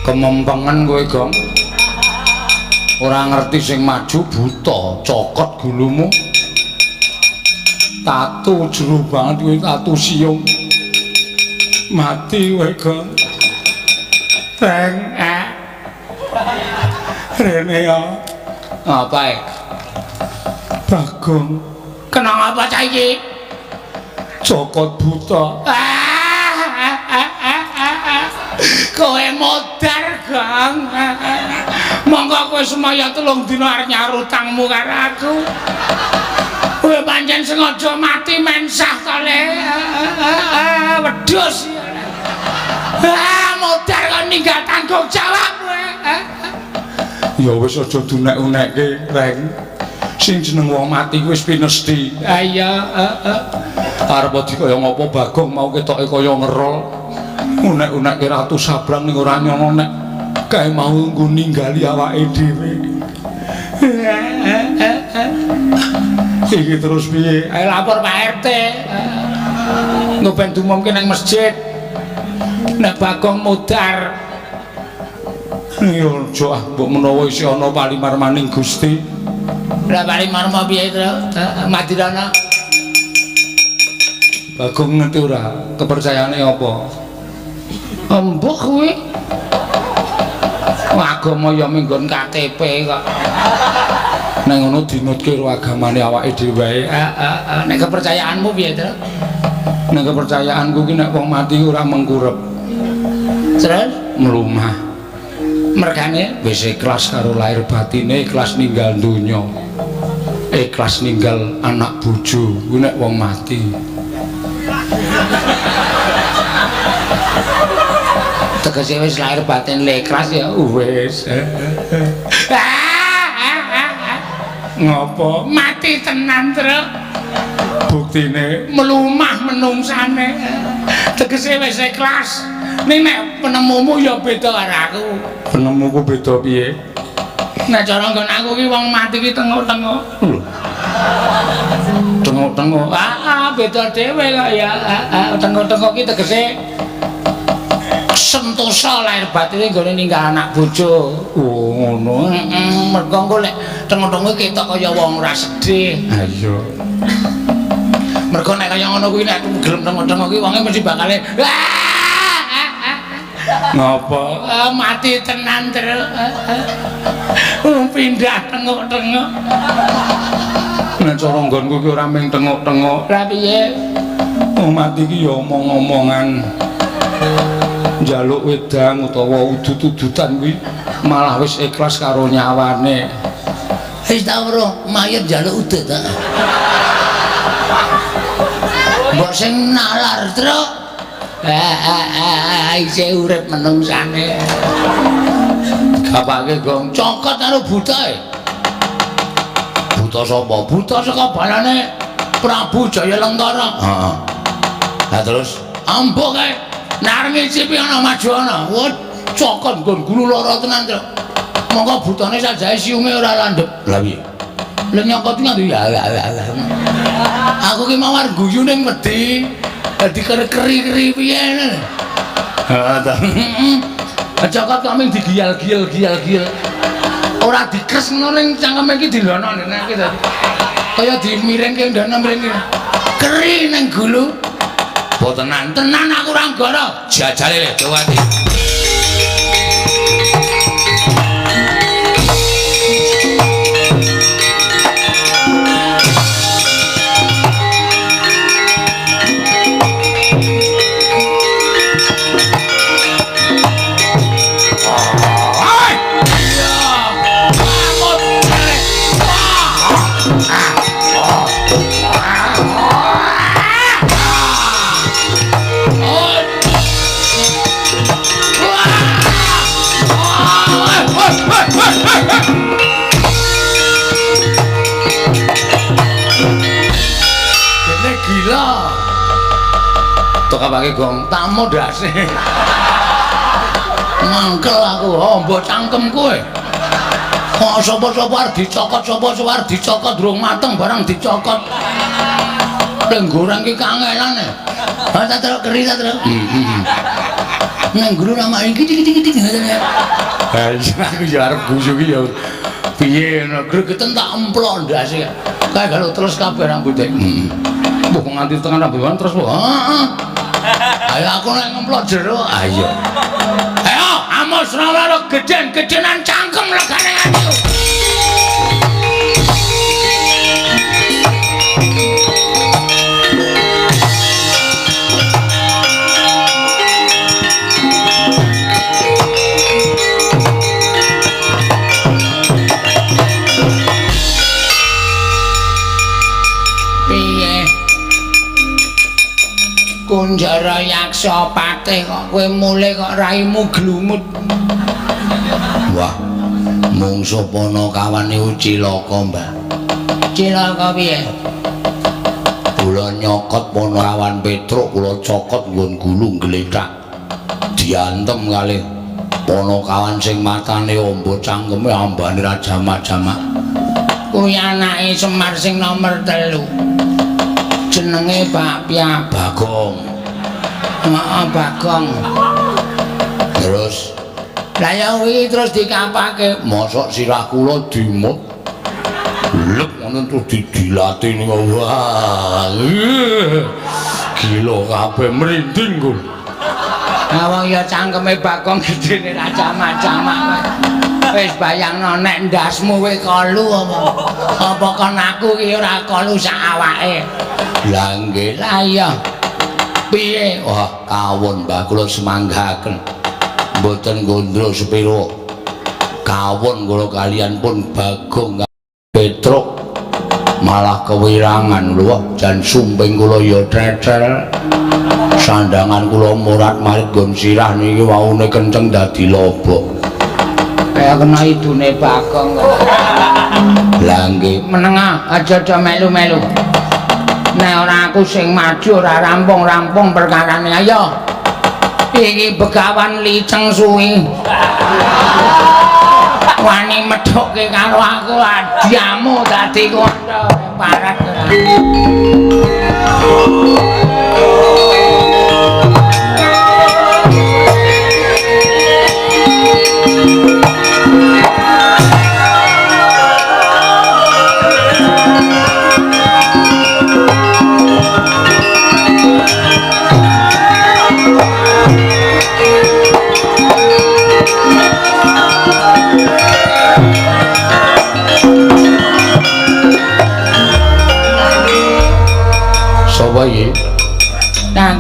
Kemempengen kowe, Gong. Ora ngerti sing maju buta, cokot gulumu. Tatu jero banget kowe, tatu siung. Mati kowe, Gong. Reng Rene ya. Ngapae? Bagong. Kena ngapa cah iki? Cokot buta. Kowe modar, Gong. Monggo kowe semaya 3 dina arep nyaur utangmu karo aku. Kowe pancen sengaja mati mensah to, Le. Wedhus. Modar kon ninggal tanggung jawab kowe. Ya wis aja dunek-unekke, Reng. Sing jeneng wong mati kuwi wis pinesti. Ha iya, Arep di kaya ngopo Bagong mau ketoke kaya ngerol. Unek-unekke Ratu Sabrang ning ora nyono nek kae mau nggo ninggali awake dhewe. Iki terus piye? Ayo lapor Pak RT. Engko ben diumumke nang masjid. Nek Bagong modar. Ya aja ah, mbok menawa isih ana palimarmaning Gusti. Lah palimarma piye, Tru? Madirana. Bagong ngerti ora kepercayaane apa? Embuh kuwi. Agama ya minggon KTP kok. Nek ngono dinutke karo agamane awake dhewe wae. Nek kepercayaanmu piye, Tru? Nek kepercayaanku ki nek wong mati ora mengkurep. Terus mlumah. Mergane wis ikhlas karo lahir batine, ikhlas ninggal donya. Ikhlas ninggal anak bojo kuwi nek wong mati. Tegese wis lahir batin ikhlas ya wis. Ngopo? Mati tenan, Tru. Buktine mlumah menungsane. Tegese wis ikhlas. Ning nek penemumu ya beda karo aku. Penemuku beda piye? Nek cara nggon aku ki wong mati ki tengok-tengok. Lho. Tengok-tengok. Beda dhewe kok ya. Tengok-tengok ki tegese sentosa lahir batine nggone ninggal anak bojo. Oh, ngono. Heeh, mergo engko lek tengok-tengok ketok kaya wong ora sedih. Ha iya. Mergo nek kaya ngono kuwi nek gelem tengok-tengok kuwi wonge mesti bakale Ngapa? Mati tenan, Truk. Pindah tenguk-tenguk. Nek cara nggonku ki ora mung tenguk-tenguk. Lah piye? Oh, mati ki ya omong-omongan. Njaluk wedang utawa udut-udutan kuwi malah wis ikhlas karo nyawane. Wis ta weruh mayit njaluk udut ta. Mbok sing nalar, Truk. Isih urip menungsane. Gapake gong cokot karo buta e. Buta sapa? Buta saka balane Prabu Jayalengkara. Heeh. Lah terus ambo kae nek arep ngicipi ana maju ana. Wah, cokot nggon gulu lara tenan, Truk. Monggo butane sajae siunge ora landhep. Lah piye? Lah nyokot nganti ya. Aku ki mau arep guyu ning wedi. Dadi keri-keri piye ngene. Heeh ta. Cokot kok ming digiyal-giyal-giyal-giyal. Ora dikres ngono ning cangkeme iki dilono nek iki dadi. Kaya dimiringke ndana mrene. Keri ning gulu. Apa tenan? Tenan aku ora nggoro. Jajale le Dowati. Tok gong tamu ndase. Mangkel aku, ombo cangkem kowe. Kok sapa-sapa arep dicokot, sapa-sapa arep dicokot durung mateng barang dicokot. Lek goreng ki kangelan e. Ha tak terus keri tak terus. Heeh. Nang guru nama iki iki iki ngene. Ha iya aku ya arep guyu ki ya piye ngono gregeten tak emplok ndase. Kae galo terus kabeh rambute. Heeh. Mbok nganti tekan rambut terus kok. Heeh. Ayo aku nek ngemplok jero. Ayo. Ayo amos ora gedhen-gedhenan cangkem legane atiku. Kunjara Yaksa Patih kok kowe mulih kok raimu glumut. Wah, mungsuh Panakawan niku cilaka, Mbah. Cilaka piye? Kula nyokot Panakawan Petruk, kula cokot nggon gulu glethak. Diantem kalih Panakawan sing matane amba cangkeme ambane ra jamak-jamak. Kuwi anake Semar sing nomer 3. Jenenge Bakpia Bagong. Heeh, Bagong. Terus lah ya kuwi terus dikapake. Mosok sirah kula dimut. Lep ngono terus didilati niku. Wah. Gila kabeh merinding ku. Lah wong ya cangkeme Bagong gedene ra jamak-jamak. Wis bayangno nek ndasmu kowe kolu apa? Apa kon aku ki ora kolu sak awake. Lah nggih. Lah iya. Piye? Wah, kawon Mbah kula semanggaken. Mboten gondro sepiro. Kawon kula kalian pun Bagong Petruk malah kewirangan lho, jan sumping kula ya trethel. Sandangan kula morat-marit nggon sirah niki waune kenceng dadi lobok. Kaya kena idune Bagong kok. Lah nggih, menengah aja aja melu-melu. Nek ora aku sing maju ora rampung-rampung perkarane. Ayo. Iki begawan liceng suwi. Wani medhokke karo aku adiamu dadi kondo parat.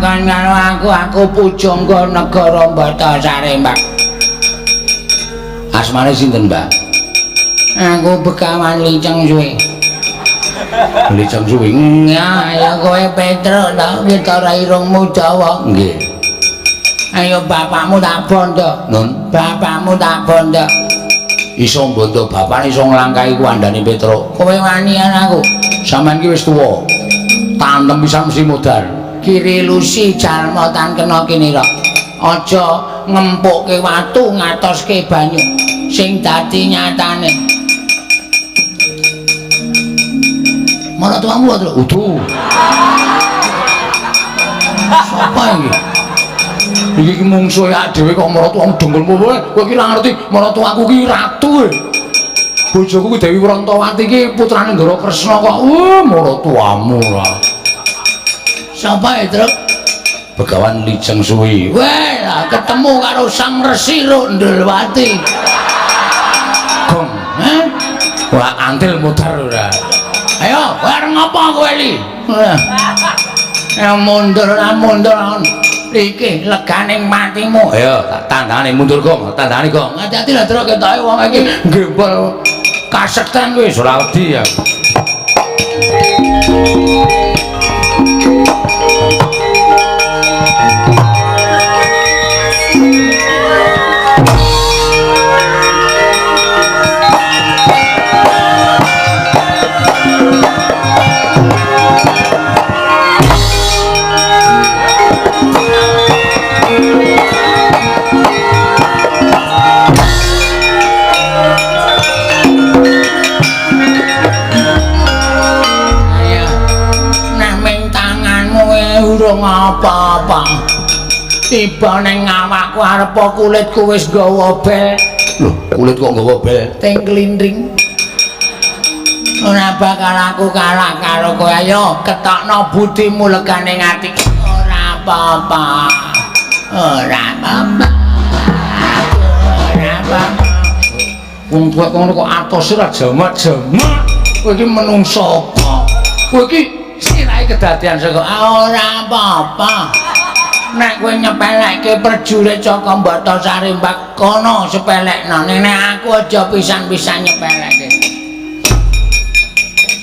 Takon karo aku, aku pujangga negara Batasari, Mbak. Asmane sinten, Mbak? Aku Begawan Liceng Suwi. Liceng Suwi. Ya, ya kowe Petruk ta, ketara irungmu dawa. Nggih. Ayo bapakmu tak bondo. Nun, bapakmu tak bondo. Iso mbondo bapakne iso nglangkahi kuandane Petruk. Kowe wani aku. Sampeyan ki wis tuwa. Tantem pisan mesti modar. Kiri lusi jalma tan kena kinira. Aja ngempukke watu ngatoske banyu sing dadi nyatane. Maratuamu lho, udu. Sapa iki? Iki ki mungsuhe awake dhewe kok maratuamu dengkulmu kowe. Kowe iki ora ngerti maratuaku ki ratu. Bojoku ki Dewi Wrantawati ki putrane Ndara Kresna kok. Maratuamu ora. Sapa e, Truk? Begawan Liceng Suwi. Weh, ketemu karo Sang Resi Rundulwati. Gong, eh? Wah, antil muter ora. Ayo, kowe arep ngopo kowe iki? Ya mundur ora mundur. Iki leganing matimu. Ayo, tak tandane mundur gong, tandane gong. Hati-hati lah Truk, ketoke wong iki gembol kasekten wis ora wedi ya. Apa-apa tiba ning awakku arep kulitku wis nggawa bel. Lho, kulit kok nggawa bel? Ting klindring. Ora bakal aku kalah karo kowe. Ayo ketokno budimu legane ati. Ora apa-apa. Ora apa-apa. Ora apa-apa. Wong tuwek ngono kok atos ora jamak-jamak. Kowe iki menungso apa? Kowe iki sirahe kedadian saka ora apa-apa. Nek kowe nyepelekke prajurit saka Batasari Mbak kono sepelekno. Nek aku aja pisan-pisan nyepelekke.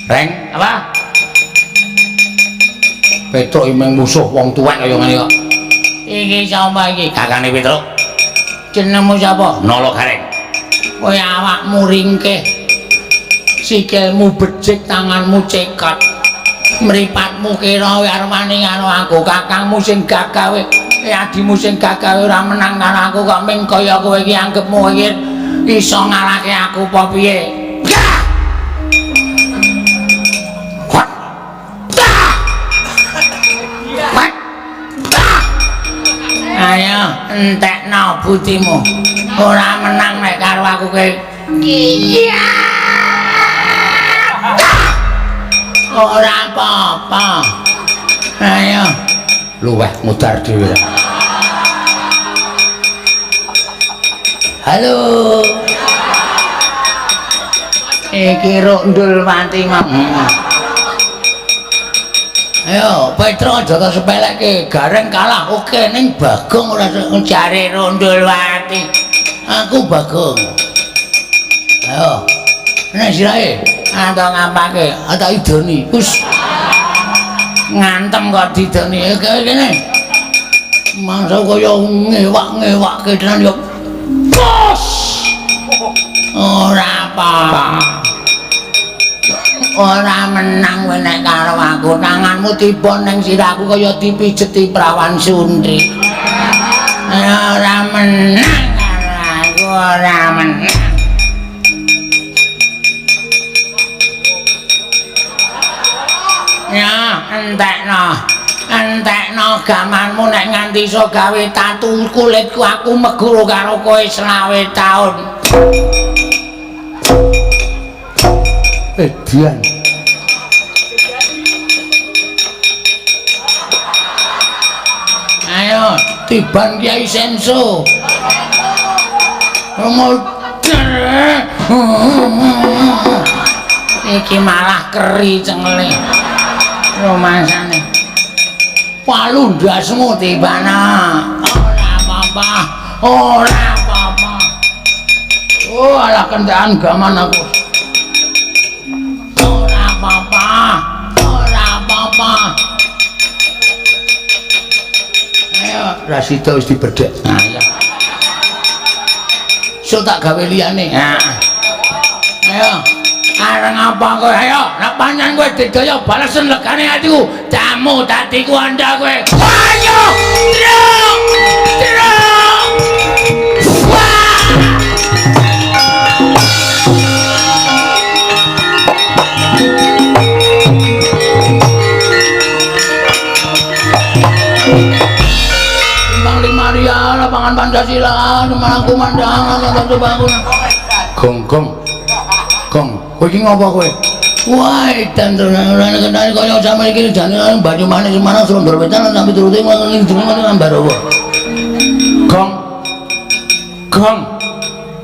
Reng, apa? Petruk imeng musuh wong tuwek kaya ngene kok. Iki sapa iki? Kakane Petruk. Jenengmu sapa? Nala Gareng. Kowe awakmu ringkih. Sikilmu becik, tanganmu cekot. Mripatmu kira arep wani karo aku, kakangmu sing gagawe, adimu sing gagawe ora menang karo aku kok ming kaya kowe iki anggepmu iki iso ngalahke aku apa piye? Ayo entekno butimu. Ora menang nek karo aku kowe. Iya. Ora apa-apa. Ayo luweh mudar dhewe. Halo. Iki Rundulwati mau. Ayo Petro aja tak sepelekke, Gareng kalah oke ning Bagong ora jare Rundulwati. Aku Bagong. Ayo. Nek sirahe atau ngapake atau idoni wis ngantem kok didoni kene mangsa kaya ngewak-ngewakke tenan yo bos ora apa ora menang kowe nek karo aku tanganmu tiba ning sirahku kaya dipijeti prawan sundri ora menang karo aku ora menang. Ya, entekno. Entekno gamanmu nek nganti iso gawe tatu kulitku aku meguru karo kowe 25 taun. Edian. Ayo, tiban Kiai Senso. Modar. Iki malah keri cengele. Romasane. Palu ndasmu tibana. Ora apa-apa. Ora apa-apa. Oh, alah kendaan gaman aku. Ora apa-apa. Ora apa-apa. Ayo, Rasida wis dibedhek. Nah, iya. Sok tak gawe liyane. Nah. Ayo. Areng apa kowe? Ayo, nek pancen kowe digdaya balesen legane atiku. Jamu dadi kuandha kowe. Ayo! Truk! Truk! Wah! Timbang 5 rial lapangan Pancasila, Semarang kumandang, nonton bangun. Gong gong. Gong, kowe iki ngopo kowe? Wah, edan tenan kenane kaya sampe iki jane Banyumanik Semarang Srondol Wetan sampe turute ngene jenenge Ambarawa. Gong. Gong.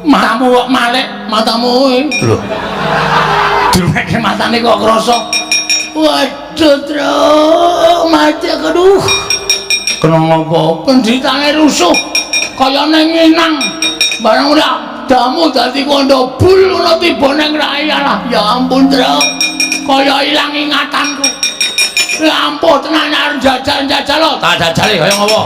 Matamu kok malik, matamu kowe. Lho. Dureke matane kok krasa. Waduh, Truk, mati aku aduh. Kena ngopo? Pendritane rusuh. Kaya ning nginang. Barang ora damu dadi kondo bul ngono tiba ning rai alah ya ampun Truk. Kaya ilang ingatanku. Ya ampun tenan arep jajal-jajal lho. Tak jajale kaya ngopo.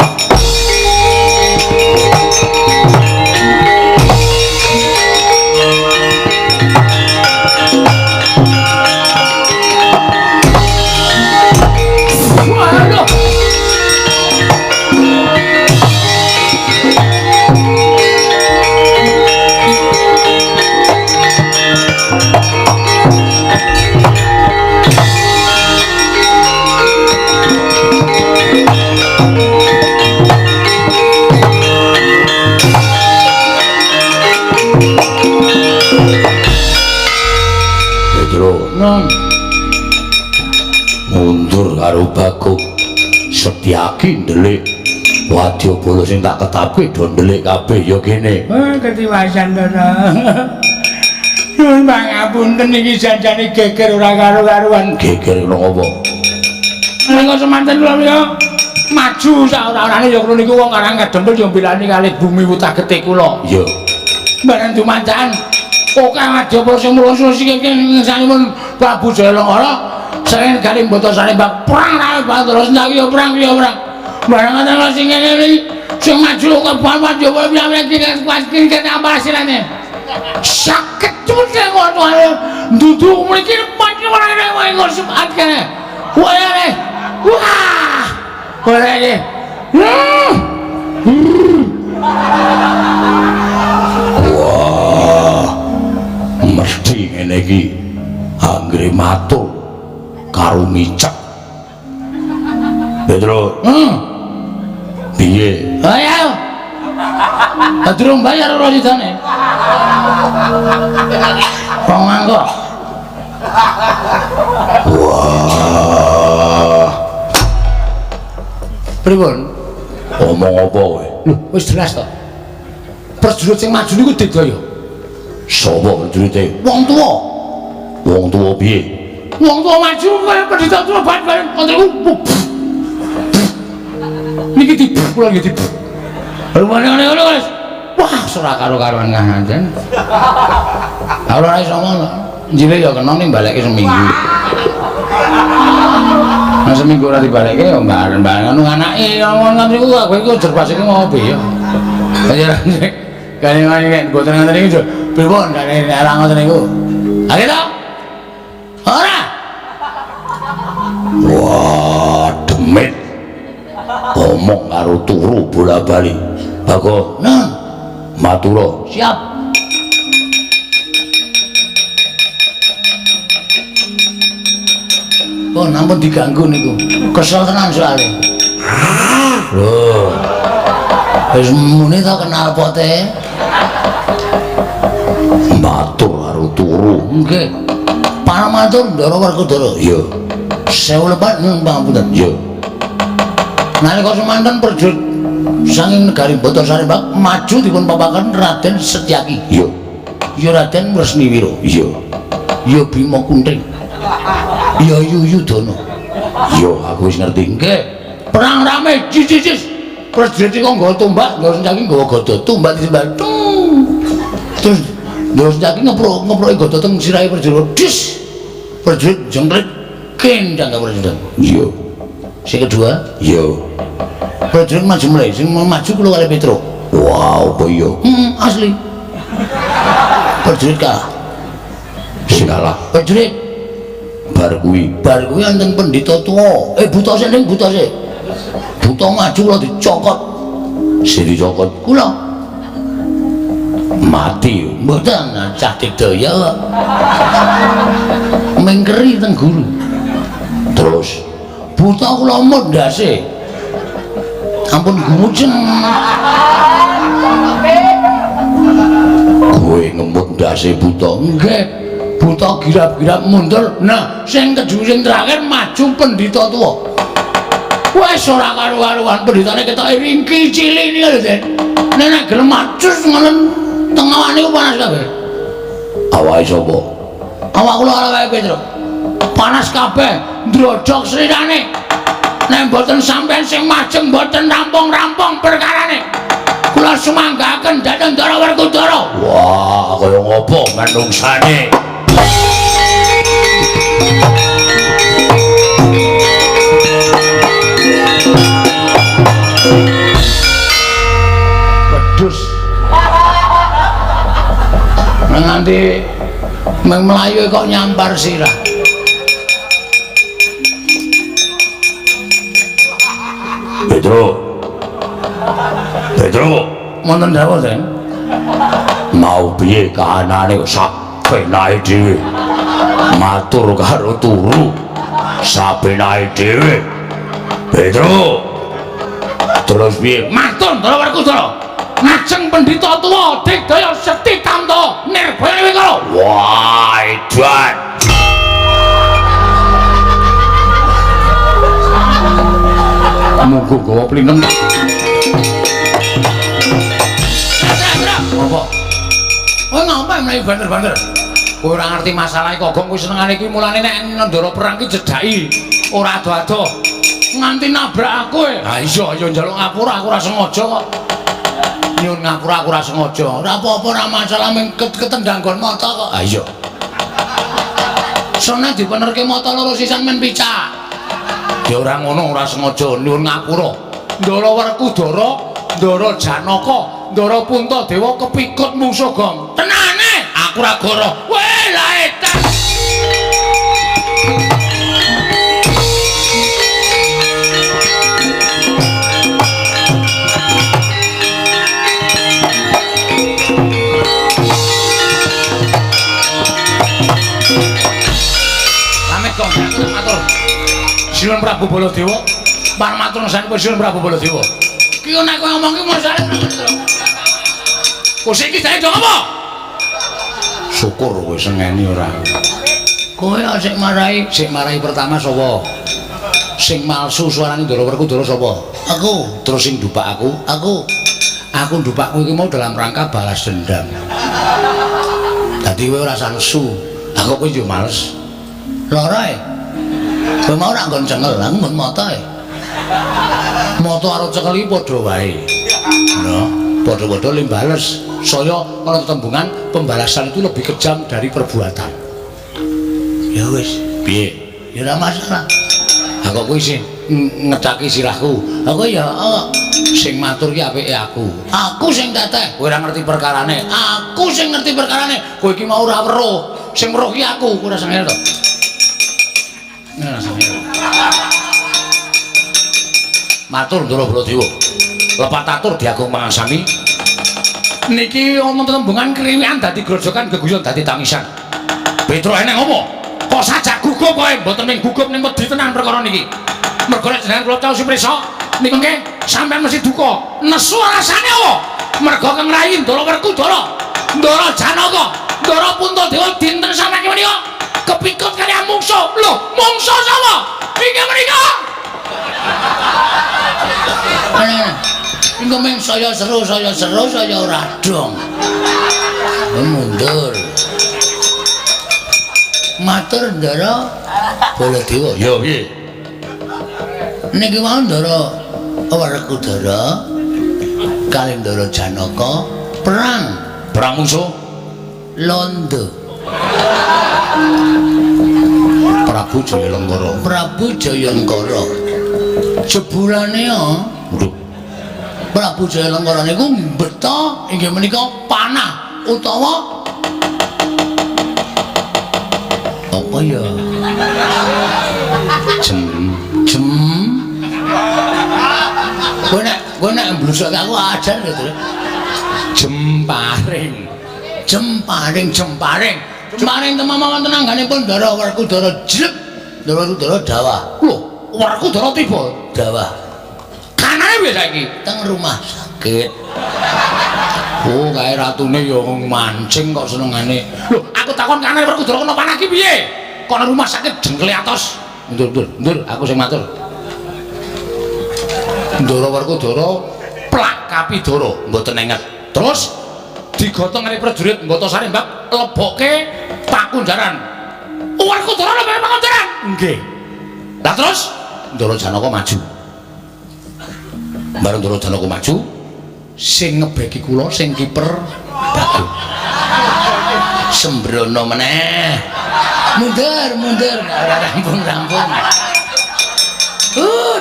Waduh. Mundur karo Bagong Setyaki ndelik wadyabala sing tak ketapke do ndelik kabeh ya kene. Ketiwasan to. Nyuwun pangapunten iki janjane geger ora karo-karuan. Geger ngono apa? Ning semanten kula ya maju sak ora-orane ya kula niku wong Karang Kadempel ya mbelani kalih bumi wutah getih kula. Iya. Bareng dumancan oke wadyabala sing mrung sing ngesanipun Prabu Jayanegara sering kali mboten sarembak perang ra terus ndak ya perang ya perang. Bareng ngoten sing ngene iki sing maju kok wadyabala piye iki kuwi apa hasilane? Sakit cuma ngono dudu mriki panjenengan wae ngurus kene. Wah. Wah. Ora iki. Wah. Mesti ngene iki anggere matur karo micek. Petro. Piye? Ayo. Durung bayar ora sidane. Wong mangko. Wah. Pripun? Omong apa kowe? Lho, wis jelas to. Prajurit sing maju niku digdaya. Sapa prajurite? Wong tuwa. Wong tuwa piye? Wong tuwa maju kaya pendhita tuwa bareng ngoten niku. Niki dibuk kula nggih dibuk. Ngene wis. Wah, ora karo-karuan kahanan. Ora iso ngono. Njile ya kena ning balekke seminggu. Nah, seminggu ora dibalekke ya mbar-mbar ngono anake ngono niku kowe iku jerbas iki ngopo ya. Kaya kene nek mboten ngoten niku pripun kene ora ngoten niku. Ha to? Ora. Wah, demit. Omong karo turu bola-bali. Bagong, nah, matura. Siap. Oh, nampun diganggu niku. Kesel tenan soalé. Lho. Wis muni ta kenal pote. Matur karo turu. Nggih. Paramatur Ndara Werkudara. Iya. 1000 lepat nyuwun pangapunten. Iya. Nalika semanten prajurit saking negari Batasarembak maju dipun papaken Raden Setyaki. Iya. Ya Raden Wresniwira. Iya. Ya Bima Kunting. Ya Yuyudana. Iya, aku wis ngerti. Nggih. Perang rame jis-jis. Prajurit iki nggawa tombak, Ndara Sencaki nggawa gada, tombak disimbal. Terus Ndara Sencaki ngeproki gada teng sirahe prajurit. Dis. Prajurit jengkrik kendang prajurit. Iya. Sing kedua, iya. Prajurit maju mulai, sing maju kula kali Petro. Wow, kok iya? Asli. Prajurit kalah. Sing kalah prajurit. Bar kuwi wonten pendhita tuwa. Buta sik ning buta sik. Buta maju kula dicokot. Sing dicokot kula. Mati. Mboten cah digdaya kok. Mengkeri teng guru. Terus buta kula mut ndase. Ampun gumujeng. Kowe ngemut ndase buta. Nggih. Buta girap-girap mundur. Nah, sing kedua sing terakhir maju pendhita tuwa. Wes ora karu-karuan pendhitane ketoke ringki cilik niki lho, Den. Nek gelem maju ngono teng awake niku panas kabeh. Awake sapa? Awak kula karo awake Petro. Panas kabeh, ndrodhok srirane. Nek mboten sampean sing majeng mboten rampung-rampung perkarane. Kula sumanggaken dhateng Ndara Werkudara. Wah, kaya ngopo manungsane? Wedhus. Nganti meng mlayu kok nyampar sirah. Petro. Petro, wonten dawuh, Den. Mau piye kahanane kok sabenake dhewe. Matur karo turu sabenake dhewe. Petro. Terus piye? Matur Ndara Werkudara. Ngajeng pendhita tuwa digdaya sekti tamta nirbaya wikala. Wah, edan. Monggo gawa plineng. Apa? Kowe ngapa mlayu banter-banter? Kowe ora ngerti masalah iki kok kowe senengane iki mulane nek ndara perang ki jedhaki ora ado-ado. Nganti nabrak aku e. Ha iya ya njaluk ngapura aku ora sengaja kok. Nyun ngapura aku ora sengaja. Ora apa-apa ora masalah mung ketendang nggon mata kok. Ha iya. Sone dipenerke mata loro sisan men picak. Ya ora ngono ora sengaja nyun ngapura. Ndara Werkudara, Ndara Janaka, Ndara Puntadewa kepikut mungsuh Gong. Tenane aku ora goro. Weh lah edan. Pamit Gong, aku matur. Sinuwun Prabu Baladewa, matur nuwun Sinuwun Prabu Baladewa. Ki nek kowe ngomong ki masale kok sik iki jane dong apa? Syukur kowe sengeni ora. Kowe sik marai pertama sapa? Sing malsu suarane Ndara Werkudara sapa? Aku. Terus sing ndupak aku? Aku. Aku ndupak kowe iki mau dalam rangka balas dendam. Dadi kowe ora nesu. Aku kowe yo males. Lara e. Kowe mau ora nggon cengel, aku nggon mata e. Mata karo cekel iki padha wae. Lho, padha-padha limbales. Saya ana tetembungan pembalasan itu lebih kejam dari perbuatan. Ya wis, piye? Ya ora masalah. Aku kuwi sing ngecaki sirahku. Aku ya sing matur ki apike aku. Aku sing teteh, kowe ora ngerti perkarane. Aku sing ngerti perkarane. Kowe iki mau ora weruh. Sing weruh ki aku, kowe ora sengel to. Ora sengel. Matur Ndara Baladewa. Lepat atur diagung pangangsami. Niki ana tetembungan kriwikan dadi grojokan geguyon dadi tangisan. Petro eneng apa? Kok sajak gugup kowe? Mboten ning gugup ning wedi tenan perkara niki. Mergo nek jenengan kula caosi prisa niku nggih sampean mesti duka. Nesu alasane apa? Mergo kang rayi Ndara Werkudara, Ndara Janaka, Ndara Puntadewa dinten samangke menika kepikut kaliyan mungsuh. Lho, mungsuh sapa? Inggih menika. Engko meng saya seru, saya ora dong. Mundur. Matur Ndara Baladewa. Ya piye? Niki wau Ndara Werkudara kalih Ndara Janaka perang. Perang musuh Londo. Prabu Jayalengkara. Prabu Jayalengkara. Jebulane ya. Waduh. Prabu Jayalengkara niku mbeta inggih menika panah utawa apa ya? Jem jem. Kowe nek mblusuk aku ajar gitu. Jemparing. Jemparing, jemparing. Jemparing temama wonten angganipun Ndara Werkudara jleb. Ndara Werkudara dawah. Lho, Werkudara tiba dawah. Kanane piye saiki? Teng rumah sakit. Oh, kae ratune ya mancing kok senengane. Lho, aku takon kanane Werkudara kena panah ki piye? Kok nang rumah sakit jengkle atos. Ndur, ndur, ndur, aku sing matur. Ndara Werkudara plak kapidara mboten enget. Terus digotong karo prajurit Antasari mbak lebokke pakunjaran. Werkudara lebokke pakunjaran. Nggih. Lah terus Ndara Janaka maju. Bareng Ndara Janaka maju, sing ngebeki kula sing kiper Bagong. Sembrono meneh. Mundur, mundur, ora rampung-rampung.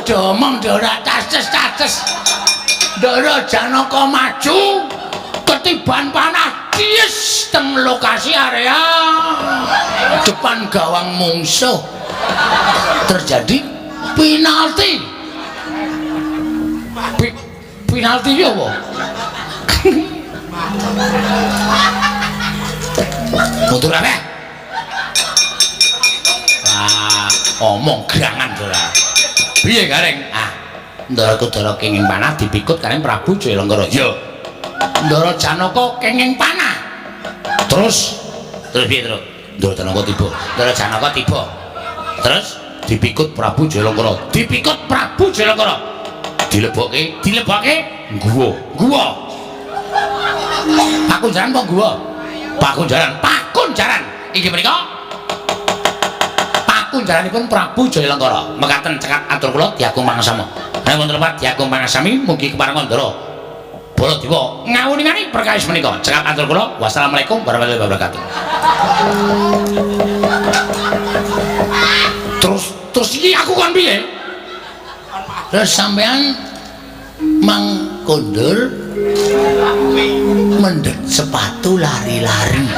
Domong ora taces-taces. Ndara Janaka maju, ketiban panah dies teng lokasi area depan gawang mungsuh. Terjadi penalti. Penalti ya apa? Mundur kabeh. Ah, omong gerangan ora. Piye Gareng? Ah, Ndara Kudara kenging panah dipikut karo Prabu Jayalengkara. Ya. Ndara Janaka kenging panah. Terus terus piye, Tru? Ndara Janaka tiba. Ndara Janaka tiba. Terus dipikut Prabu Jayalengkara. Dipikut Prabu Jayalengkara. Dilebokke, dilebokke guwa. Guwa. Pakunjaran apa guwa? Pakunjaran, pakunjaran. Inggih menika pakunjaranipun Prabu Jayalengkara. Mekaten cekap atur kula diagung pangasama. Nek wonten lepat diagung pangasami mugi keparenga Ndara Baladewa ngawuningani perkawis menika. Cekap atur kula. Wassalamualaikum warahmatullahi wabarakatuh. Terus terus iki aku kon piye? Terus sampean mang kondur mendhet sepatu lari-lari.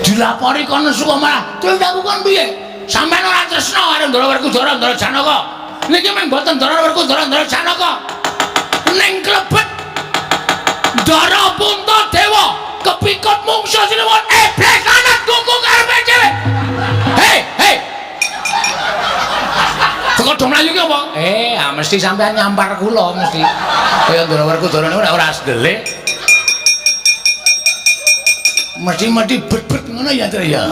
Dilapori kono suka malah. Terus aku kon piye? Sampeyan ora tresna karo Ndara Werkudara, Ndara Janaka. Niki mung mboten Ndara Werkudara, Ndara Janaka. Ning klebet Ndara Puntadewa kepikut mungsuh sinuwun iblis lanat kuku karepe dhewe. Hei, hei. Kok do mlayu ki apa? Ah mesti sampean nyampar kula mesti. Kaya Ndara Werkudara niku nek ora sedelik. Mesti-mesti bet-bet ngono ya, Tru ya.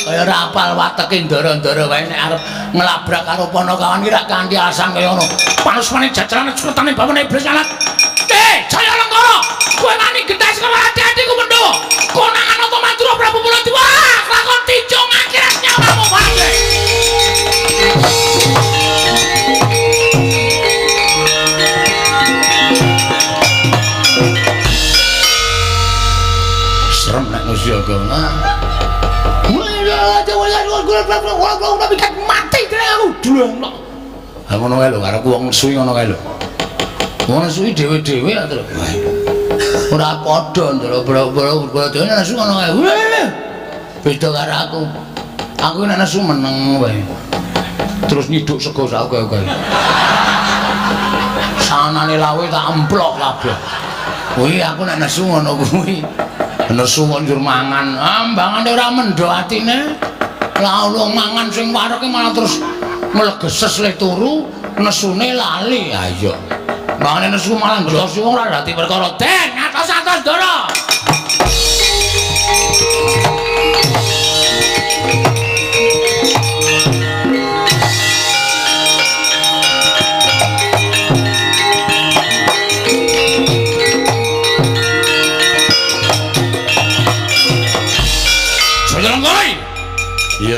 Kaya ora apal wateke ndara-ndara wae nek arep nglabrak karo Panakawan ki rak kanthi alasan kaya ngono. Panusmane jajaran cretane bawane iblis lanat. Jayalengkara, kowe wani gentas karo ati-atiku Pandhawa. Konangan Nata Madura Prabu Baladewa, lakon ticung akhirat nyawamu wae. Serem nek ngusya kono. Mati aku dulung. Ha ngono kae lho karo wong nesu ngono kae lho. Wong nesu dhewe-dhewe ya to. Ora padha ndara boro-boro dhewe nesu ngono kae. Beda karo aku. Aku nek nesu meneng wae. Terus nyiduk sego sak kae-kae. Sanane lawe tak emplok kabeh. Kuwi aku nek nesu ngono kuwi. Nesu kok njur mangan. Ambangane ora mendho atine. Lah wong mangan sing wareke malah terus mlegeses le turu, nesune lali. Ha iya. Mangane nesu malah ngetosi wong ora dadi perkara. Den, atos-atos Ndara.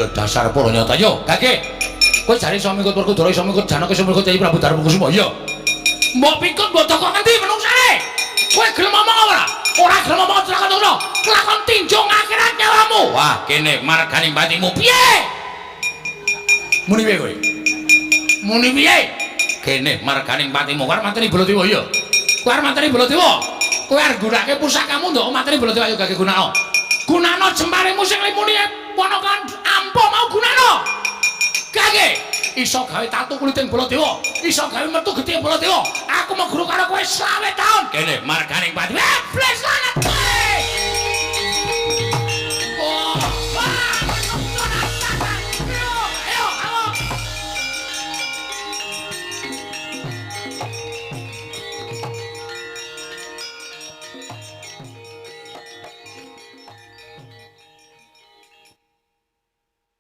Ya dasar para nyata yo, Gage. Kowe jare iso mikut Werkudara, iso mikut Janaka, iso mikut Kyai Prabu Darmakusuma. Iya. Mbok pikut mbok toko ngendi menungsane? Kowe gelem ngomong apa ora? Ora gelem ngomong aja lakon ngono. Kelakon tinjung akhirat nyawamu. Wah, kene marganing patimu. Piye? Muni piye kowe? Muni piye? Kene marganing patimu. Kowe arep mateni Baladewa iya. Kowe arep mateni Baladewa. Kowe arep gunake pusakamu ndok mateni Baladewa ayo gage gunakno. Gunakno jemparemu sing limuni ponakan ampuh mau gunakno. Gage iso gawe tatu kuliting Baladewa, iso gawe metu getih Baladewa. Aku meguru karo kowe 20 taun. Kene marganing patimu. Iblis lanat.